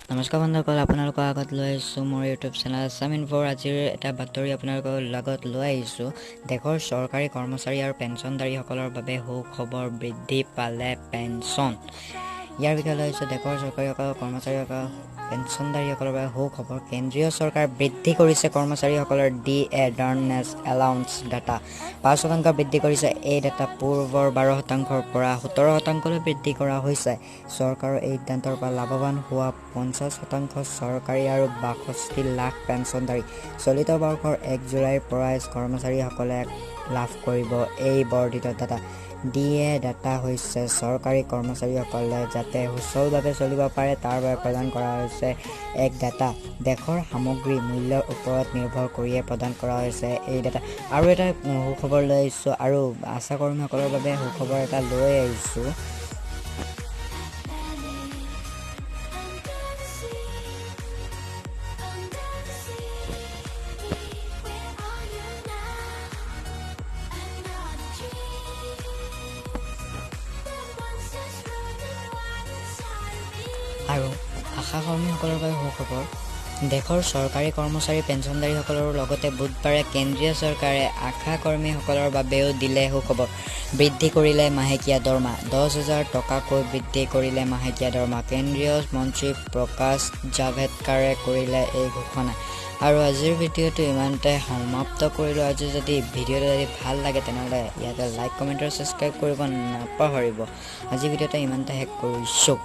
নমস্কাৰ বন্ধুসকল, আপোনালোকৰ আগত লৈ আহিছোঁ মোৰ ইউটিউব চেনেল আছাম ইনফ'ৰ। আজিৰ এটা বাতৰি আপোনালোকৰ লগত লৈ আহিছোঁ। দেশৰ চৰকাৰী কৰ্মচাৰী আৰু পেঞ্চনধাৰীসকলৰ বাবে সুখবৰ, বৃদ্ধি পালে পেঞ্চন। ইয়াৰ বিষয়ে লৈ আহিছোঁ। দেশৰ চৰকাৰীসকল, কৰ্মচাৰীসকল, পেঞ্চনধাৰীসকলৰ বাবে সুখবৰ। কেন্দ্ৰীয় চৰকাৰে বৃদ্ধি কৰিছে কৰ্মচাৰীসকলৰ D A, dearness allowance data. 5% বৃদ্ধি কৰিছে। এই ডাটা পূৰ্বৰ 12 শতাংশৰ পৰা 17 শতাংশলৈ বৃদ্ধি কৰা হৈছে। চৰকাৰৰ এই সিদ্ধান্তৰ পৰা লাভৱান হোৱা 50% চৰকাৰী আৰু 62 লাখ পেঞ্চনধাৰী। চলিত বৰ্ষৰ 1 জুলাইৰ পৰাই কৰ্মচাৰীসকলে লাভ কৰিব এই বৰ্ধিত ডাটা। ডি এ ডাটা হৈছে চৰকাৰী কৰ্মচাৰীসকলে যাতে সুচলভাৱে চলিব পাৰে, তাৰ বাবে প্ৰদান কৰা হৈছে এক ডাটা। দেশৰ সামগ্ৰী মূল্যৰ ওপৰত নিৰ্ভৰ কৰিয়ে প্ৰদান কৰা হৈছে এই ডাটা। আৰু এটা সুখবৰ লৈ আহিছোঁ আৰু আশাকৰ্মীসকলৰ বাবে সুখবৰ এটা লৈ আহিছোঁ। Under the sea, under the sea, where are you now? Another dream that once just running wild inside of me. আৰু আশাকৰ্মীসকলৰ বাবে সুখবৰ। দেশৰ চৰকাৰী কৰ্মচাৰী, পেঞ্চনধাৰীসকলৰ লগতে বুধবাৰে কেন্দ্ৰীয় চৰকাৰে আশাকৰ্মীসকলৰ বাবেও দিলে সুখবৰ। বৃদ্ধি কৰিলে মাহেকীয়া দৰমহা। 10,000 টকাকৈ বৃদ্ধি কৰিলে মাহেকীয়া দৰমহা। কেন্দ্ৰীয় মন্ত্ৰী প্ৰকাশ জাভেদকাৰে কৰিলে এই ঘোষণা। আৰু আজিৰ ভিডিঅ'টো ইমানতে সমাপ্ত কৰিলোঁ। আজি যদি ভিডিঅ'টো যদি ভাল লাগে, তেনেহ'লে ইয়াতে লাইক, কমেণ্ট আৰু ছাবস্ক্ৰাইব কৰিব নাপাহৰিব। আজি ভিডিঅ'টো ইমানতে শেষ কৰিছোঁ।